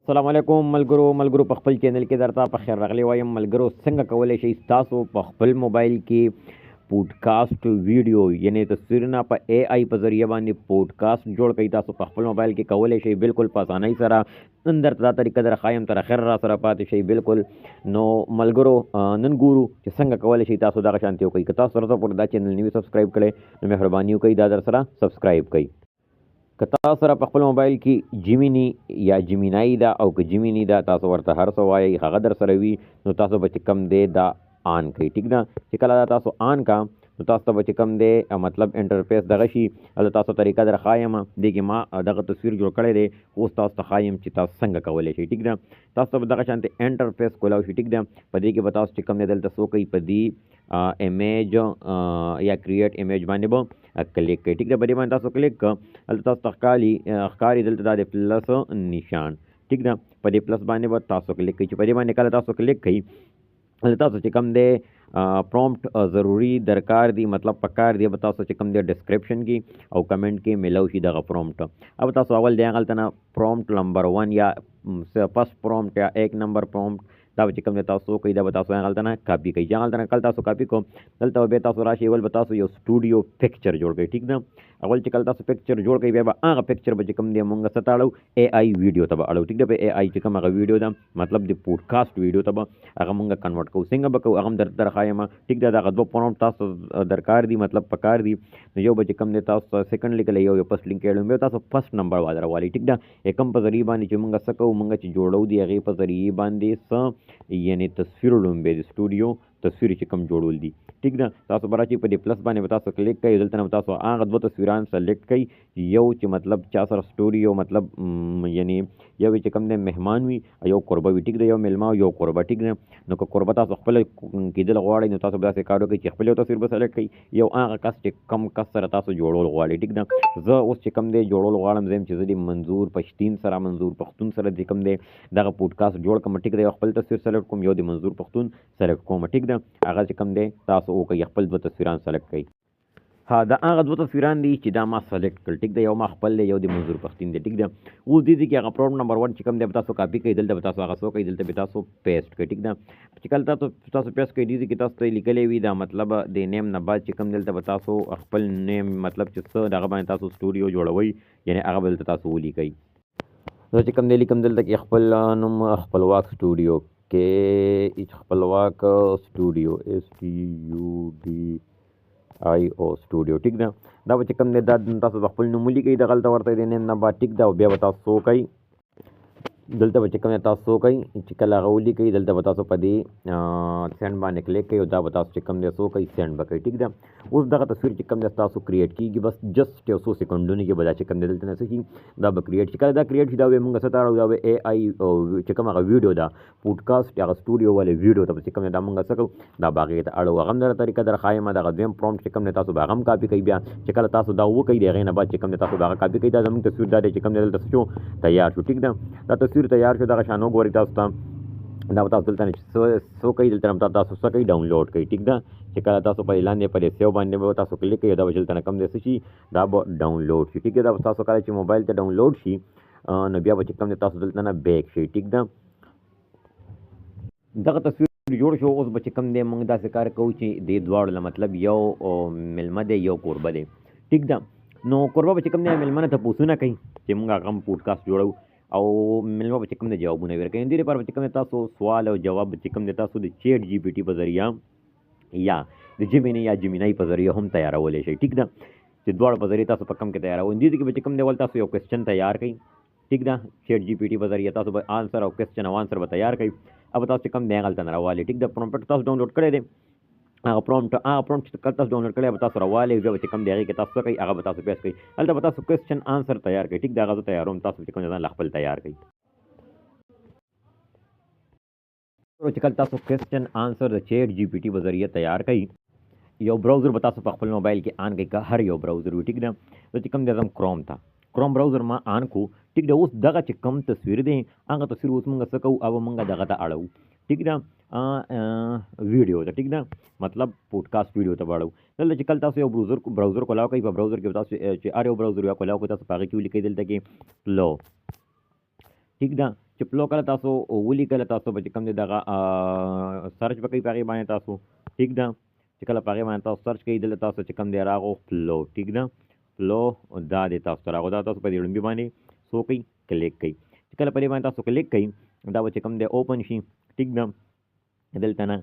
السلام علیکم ملګرو په خپل چینل کې درته په خیر راغلی وایم. ملګرو څنګه کولی شئ تاسو په خپل موبایل کې پودکاسټ ویډیو یعنی تصویرونه په ای آی په ذریعه باندې پودکاسټ جوړ کړئ؟ تاسو په خپل موبایل کې کولی شئ بالکل په اسانۍ سره. نن درته دا طریقه در ښایم، تر اخره را سره پاتې شئ بالکل. نو ملګرو نن ګورو چې څنګه کولی شئ تاسو دغه شانتې وکړئ. که تاسو تر اوسه پورې دا چینل نه وي سبسکرایب کړی نو مهرباني وکړئ دا در سره سبسکرایب کړئ. که تاسو سره په خپل موبایل کې جیمینی یا جیمینای ده او که جیمینی ده تاسو ورته هر څه وایئ هغه در سره وي نو تاسو به چې کوم دی دا آن کړئ، ټیک ده. چې کله دا تاسو آن کا نو تاسو ته به چې کوم دی مطلب انټرفیس دغه شي. هلته تاسو طریقه در ښایم. دې کې ما دغه تصویر جوړ کړی دی، خو اوس تاسو ته ښایم چې تاسو څنګه کولی شئ، ټیک ده. تاسو ته به دغه شانتې انټرفیس کولاو شي، ټیک ده. په دې کې به تاسو چې کوم دی دلته څه وکړئ، په دې امیج یا کریټ امیج باندې به کلیک کړئ، ټیک ده. په دې باندې تاسو کلیک کړئ، هلته تاسو ته ښکاري دلته دا د پلس نشان، ټیک ده. په دې پلس باندې به تاسو کلیک کړئ. چې په دې باندې کله تاسو کلیک کړئ هلته تاسو چې کوم دی پرومپټ ضروري درکار دی، مطلب پکار دی به تاسو چې کوم دی ډسکرپشن کې او کمنټ کې میلاو شي دغه پرومپټ. او تاسو اول دی هغلته نه پرومپټ نمبر 1 یا فرست پرومپټ یا 1 نمبر پرومپټ دا به چې کوم دی تاسو وکړئ، دا به تاسو هغلته نه کاپي کړئ. چې هغلته نه کله تاسو کاپي کړو دلته به بیا تاسو راشئ، اول به تاسو یو سټوډیو پکچر جوړ کړئ، ټیک ده. اول چې کله تاسو پکچر جوړ کړئ بیا به هغه پکچر به چې کوم دی مونږ څه ته اړو، ای آی ویډیو ته به اړو، ټیک ده. په ای آی چې کوم هغه ویډیو ده مطلب د پودکاسټ ویډیو ته به هغه مونږ کنورټ کوو. څنګه به کوو هغه هم درته در ښایم، ټیک ده. دغه دوه پرومپټ تاسو درکار دي، مطلب پکار دي. نو یو به چې کوم دی تاسو سیکنډ لیکلی، یو فرست لینک کړی، بیا تاسو فرست نمبر والا راولئ، ټیک ده. یکم په ذریعه باندې چې مونږ څه کوو، مونږ چې جوړو دي هغې په ذریعه باندې څه یعنی تصویر لومبی د سټوډیو تصویر چې کوم جوړول دي، ټیک ده. تاسو به راشئ په دې پلس باندې به تاسو کلیک کړئ، دلته نه به تاسو هغه دوه تصویران سلیکټ کړئ، یو چې مطلب چا سره سټوډیو مطلب یعنی یو چې کوم دی مهمان وي او یو کوربه وي، ټیک ده. یو مېلمه او یو کوربه، ټیک ده. نو که کوربه تاسو خپله کېدل غواړئ نو تاسو به داسې کار وکړئ چې خپل یو تصویر به سلیکټ کړئ، یو هغه کس چې کوم کس سره تاسو جوړول غواړئ، ټیک ده. زه اوس چې کوم دی جوړول غواړم، زه یم چې زه د منظور پښتین سره، منظور پښتون سره چې کوم دی دغه پودکاسټ جوړ کړم، ټیک ده. یو خپل تصویر سلیکټ کوم، یو د منظور پښتون سلیکټ کوم، ټیک ده. هغه چې کوم دی تاسو وکړئ، خپل دوه تصویران سلیکټ کړئ. ها دا هغه دوه تصویران دي چې دا ما سلیکټ کړل، ټیک ده. یو ما خپل دی، یو د منظور پښتین دی، ټیک ده. اوس دې ځای کې هغه پرومپټ نمبر 1 چې کوم دی به تاسو کاپي کړئ، دلته به تاسو هغه څه وکړئ، دلته به تاسو پیسټ کړئ، ټیک ده. چې کله تاسو پیسټ کړئ دې ځای کې تاسو ته لیکلی وي دا مطلب د نیم نه بعد چې کوم دلته به تاسو خپل نیم مطلب چې څه دغه باندې تاسو سټوډیو جوړوئ یعنی هغه به دلته تاسو ولیکئ. زه چې کوم دی لیکم دلته کې خپل نوم خپلواک سټوډیو کې خپلواک سټوډیو اس ټي یو ډي آی او سټوډیو، ټیک ده. دا به چې کوم دی دا تاسو به خپل نوم ولیکئ دغلته ورته د نیم نه بعد، ټیک ده. او بیا به تاسو وکړئ دلته به چې کوم دی تاسو وکړئ چې کله هغه ولیکئ دلته به تاسو په دې سینډ باندې کلیک کړئ او دا به تاسو چې کوم دی څه وکړئ سینډ به کړئ، ټیک ده. اوس دغه تصویر چې کوم دی تاسو کریټ کېږي، بس جسټ یو څو سیکنډونو کې به دا چې کوم دی دلته نه څه شي دا به کریټ شي. کله دا کریټ شي دا به مونږ څه ته اړو، دا به ای آی چې کوم هغه ویډیو ده پودکاسټ هغه سټوډیو والے ویډیو ته به چې کوم دی دا مونږ څه کوو دا به هغې ته اړو. هغه هم درته طریقه در ښایم. دغه دویم پرومپټ چې کوم دی تاسو به هغه هم کاپي کړئ، بیا چې کله تاسو دا وکړئ د هغې نه بعد چې کوم دی تاسو به هغه کاپي کړئ. دا زموږ تصویر دا دی چې کوم دی دلته څه شو تیار شو، ټیک ده. دا تصویر تیار شو، دغه شان وګورئ تاسو ته دا به تاسو دلته نه چې څه کوئ دلته نه تاسو څه کوئ ډاونلوډ کړئ، ټیک ده. چې کله تاسو په لاندې په دې سیو باندې به تاسو کلیک کړئ دا به دلته نه کوم دی څه شي دا به ډاونلوډ شي، ټیک ده. دا به تاسو کله چې موبایل ته ډاونلوډ شي نو بیا به چې کوم دی تاسو دلته نه بیک شئ، ټیک ده. دغه تصویر جوړ شو. اوس به چې کوم دی موږ داسې کار کوو چې دې دواړو له مطلب یو مېلمه دی یو کوربه دی، ټیک ده. نو کوربه به چې کوم دی مېلمه نه تپوسونه کوي چې موږ هغه هم پودکاسټ جوړوو او مېلمه به چې کوم دی جوابونه ورکوي. دې لپاره به چې کوم دی تاسو سوال او جواب به چې کوم دی تاسو د چیټ جی پي ټي په ذریعه یا د جیمیني یا جیمینای په ذریعه هم تیارولی شئ، ټیک ده. چې دواړو په ذریعه تاسو په کم کې تیاروئ. دې ځای کې به چې کوم دی ول تاسو یو کوېسچن تیار کړئ، ټیک ده. چیټ جی پي ټي په ذریعه تاسو به آنسر او کوېسچن او آنسر به تیار کړئ او به تاسو چې کوم دی هغلته نه راوالئ، ټیک ده. پرومپټ تاسو ډاونلوډ کړی دی، هغه پرومپټ چې کله تاسو ډاونلوډ کړی به تاسو راوالئ، بیا به چې کوم دی هغې کې تاسو څه کوئ هغه به تاسو پیس کړئ. هلته به تاسو کوېسچن آنسر تیار کړئ، ټیک ده. هغه زه تیاروم، تاسو چې کوم دی ځان له خپل تیار کړئ. چې کله تاسو کوېسچن آنسر د چیټ جی پي ټي په ذریعه تیار کړئ، یو براوزر به تاسو په خپل موبایل کې آن کړئ، که هر یو براوزر وي، ټیک ده. زه چې کوم دی ځم کروم ته، کروم براوزر ما آن کړو، ټیک ده. اوس دغه چې کوم تصویر دی هغه تصویر اوس مونږ څه کوو، هغه مونږ دغه ته اړوو، ټیک ده، ویډیو ته، ټیک ده، مطلب پودکاسټ ویډیو ته به اړوو. دلته چې کله تاسو یو براوزر کولاو کوئ، په براوزر کې به تاسو چې هر یو براوزر یا کولاو کوئ، تاسو په هغې کې ولیکئ دلته کې پلو، ټیک ده. چې پلو کله تاسو ولیکله تاسو به چې کوم دی دغه search به کوئ په هغې باندې تاسو، ټیک ده. چې کله په هغې باندې تاسو search کوئ، دلته تاسو چې کوم دی راغو پلو، ټیک ده. پلو دا دی تاسو ته راغو، دا تاسو په دې ړومبي باندې څه کوئ؟ کلیک کوئ. چې کله په دې باندې تاسو کلیک کوئ، دا به چې کوم دی open شي، ټیک ده. دلته نه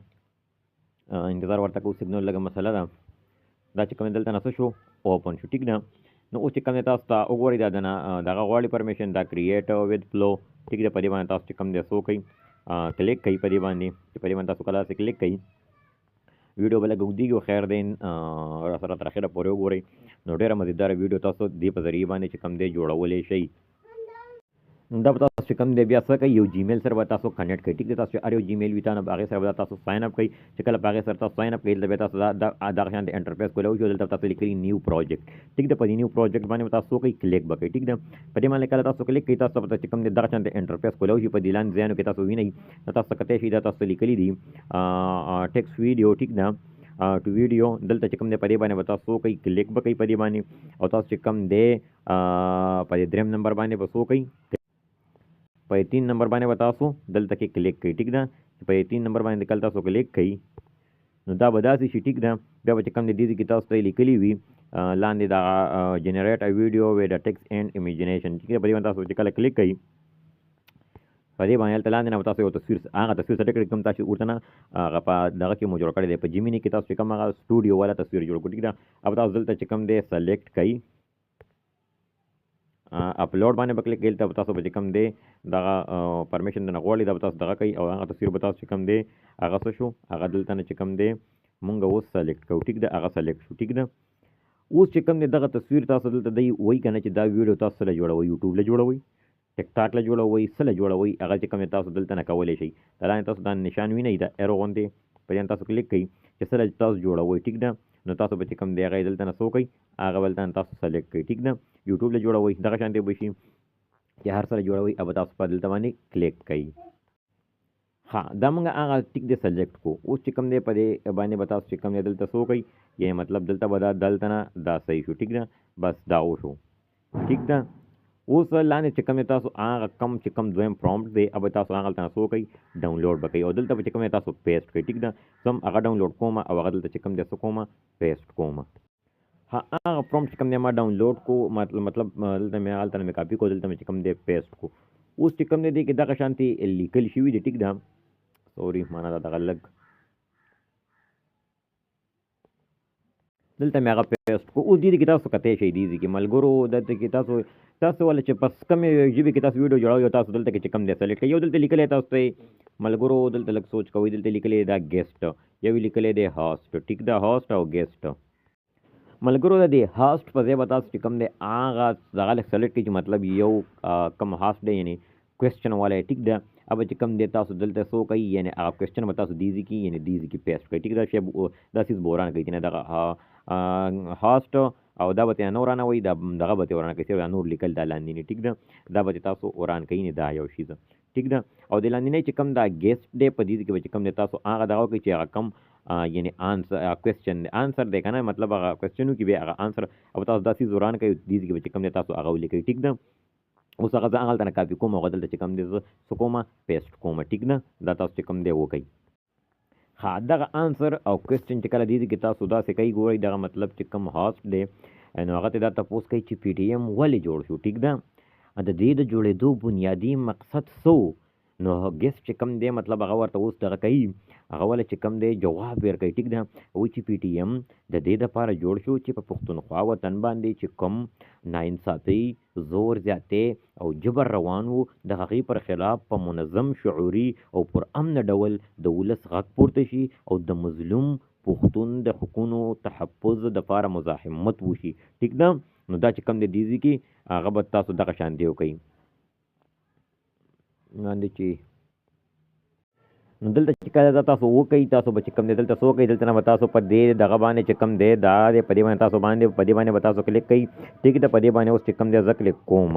انتظار ورته کوو، سیګنل لږه مسله ده. دا چې کوم دلته نه څه شو؟ open شو، ټیک ده. نو اوس چې کوم دی تاسو ته وګورئ، دا دنه دغه غواړي permission، دا create with Flow، ټیک ده. په دې باندې تاسو چې کوم دی څه وکړئ؟ کلیک کوئ په دې باندې. چې په دې باندې تاسو کله داسې کلیک کوئ، ویډیو به لږ اوږدېږي، خو خیر دی، را سره تر اخره پورې وګورئ. نو ډېره مزیداره ویډیو تاسو دې په ذریعه باندې چې کوم دی جوړولی شئ. دا به تاسو چې کوم دی بیا څه کوئ؟ یو جیمیل سره به تاسو connect کوئ، ټیک دی. تاسو چې هر یو جیمیل وي تا نه به هغې سره به تاسو sign up کوئ. چې کله په هغې سره تاسو sign up کوئ، دلته بیا تاسو دغه شان د interface کولی شئ. دلته تاسو لیکلي new project، ټیک ده. په دې new project باندې به تاسو څه کوئ؟ کلیک به کوئ، ټیک ده. په دې باندې کله تاسو کلیک کوئ، تاسو به چې کوم دی دغه شان د interface کولی شئ. په دې لاندې ځایونو کې تاسو وینئ، دا تاسو کتی شئ، دا تاسو لیکلي دي text video، ټیک ده، to video. دلته چې کوم دی په دې باندې به تاسو څه کوئ؟ کلیک به کوئ په دې باندې. او تاسو چې کوم دی په دې دریم نمبر باندې به څه کوئ؟ په دې 3 نمبر باندې به تاسو دلته کې کلیک کوئ، ټیک ده. چې په دې 3 نمبر باندې کله تاسو کلیک کوئ، نو دا به داسې شي، ټیک ده. بیا به چې کوم دی دې ځای کې تاسو ته لیکلي وي لاندې دا generate a video with text and imagination، ټیک ده. په دې باندې تاسو چې کله کلیک کوئ، په دې باندې هلته لاندې نه به تاسو یو تصویر، هغه تصویر select کړئ کوم تاسو ورته نه هغه په دغه کې مو جوړ کړی دی، په Gemini کې تاسو چې کوم هغه سټوډیو والا تصویر جوړ کړو، ټیک ده. او تاسو دلته چې کوم دی select کړئ، اپلوډ باندې به کلیک کوئ. دلته به تاسو به چې کوم دی دغه permission درنه غواړي، دا به تاسو دغه کوئ. او هغه تصویر به تاسو چې کوم دی هغه څه شو، هغه دلته نه چې کوم دی مونږ اوس select کوو، ټیک ده. هغه select شو، ټیک ده. اوس چې کوم دی دغه تصویر تاسو دلته دی وایي که نه چې دا ویډیو تاسو سره جوړوئ، یوټیوب له جوړوئ، ټیک ټاک له جوړوئ، څه له جوړوئ، هغه چې کوم دی تاسو دلته نه کولی شئ. دا لاندې تاسو دا نشان وینئ، دا arrow غوندې، په دې باندې تاسو کلیک کوئ چې څه له تاسو جوړوئ، ټیک ده. نو تاسو به چې کوم دی هغه دلته نه څه وکړئ؟ هغه به دلته نه تاسو select کړئ، ټیک ده. یوټیوب له جوړوئ، دغه شان دی به شي چې هر څه له جوړوئ، هغه به تاسو په دلته باندې کلیک کړئ. ها، دا موږ هغه ټیک دی select کړو. اوس چې کوم دی په دې باندې به تاسو چې کوم دی دلته څه وکړئ؟ یعنې مطلب دلته به دا دلته نه دا صحیح شو، ټیک ده. بس دا وشو، ټیک ده. اوس لاندې چې کوم دی تاسو هغه کم چې کوم دویم prompt دی، هغه به تاسو هغه هلته نه څه وکړئ؟ ډاونلوډ به کوئ. او دلته به چې کوم دی تاسو paste کړئ، ټیک ده. زه هم هغه ډاونلوډ کوم او هغه دلته چې کوم دی څه کوم؟ paste کوم. ها، هغه prompt چې کوم دی ما ډاونلوډ کو، مطلب دلته مې هلته نه مې کاپي کو، دلته مې چې کوم دی paste کو. اوس چې کوم دی دې کې دغه شانتې لیکل شوي دي، ټیک ده. sorry، معنا دا دغه لږ دلته مې هغه paste کو. اوس دې کې تاسو کتی شئ، دې ځای کې ملګرو دلته کې تاسو ولا چې پس کومې ژبې کې تاسو ویډیو جوړوئ، تاسو دلته کې چې کوم دی select کړئ. یو دلته لیکلی تاسو ته ملګرو، دلته لږ سوچ کوئ، دلته لیکلی دا guest، یو لیکلی دی host، ټیک ده، host او guest. ملګرو د دې host په ځای به تاسو چې کوم دی هغه دغه لږ select کړئ چې مطلب یو کوم host دی، یعنې question والا، ټیک ده. اب چې کوم دی تاسو دلته څه وکړئ، یعنې هغه question به تاسو دې ځای کې، یعنې دې ځای کې paste کړئ، ټیک ده. شی دا څیز به وران کړئ، نه دغه host او دا به ترې نه ورانوئ، دا دغه به ترې وران کړئ، دا نور لیکل دا لاندې نه، ټیک ده. دا به ترې تاسو وران کړئ، نه دا یو شی ده، ټیک ده. او د لاندې چې کوم دا guest دی، په دې ځای کې به چې کوم دی تاسو هغه دغه وکړئ چې هغه کوم، یعنې answer، question دی، answer دی که نه، مطلب هغه question وکړي بیا هغه answer، او تاسو دا څیز وران کړئ، دې ځای کې به چې کوم دی تاسو هغه ولیکئ، ټیک ده. اوس هغه زه هغلته نه کاپي کوم، هغه دلته چې کوم دی زه څه کوم؟ paste کوم، ټیک ده. دا تاسو چې کوم دی وکړئ. ها، دغه answer او question چې کله دې ځای کې تاسو داسې کوئ، ګورئ دغه مطلب چې کوم host دی، نو هغه ته دا تپوس کوي چې پي ټي ایم ولې جوړ شو، ټیک ده. د دې د جوړېدو بنیادي مقصد څه و؟ نو guest چې کوم دی مطلب هغه ورته اوس دغه کوي، هغه ولې چې کوم دی جواب ورکوي، ټیک ده. وایي چې پي ټي ایم د دې دپاره جوړ شو چې په پښتونخوا وطن باندې چې کوم ناانصافي، زور زیاتی او جبر روان وو، د هغې پر خلاف په منظم، شعوري او پرامنه ډول د ولس غږ پورته شي او د مظلوم پښتون د حقونو تحفظ دپاره مزاحمت وشي، ټیک ده. نو دا چې کوم دی دې ځای کې هغه به تاسو دغه شان دی وکئ. لاندې چې نو دلته چې کله دا تاسو وکئ، تاسو به چې کوم دی دلته څه وکئ، دلته نه به تاسو په دې دغه باندې چې کوم دی دا دی، په دې باندې تاسو باندې په دې باندې به تاسو کلیک کوئ، ټیک ده. په دې باندې اوس چې کوم دی زه کلیک کوم،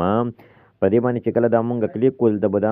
په دې باندې چې کله دا مونږ کلیک کړو، دلته به دا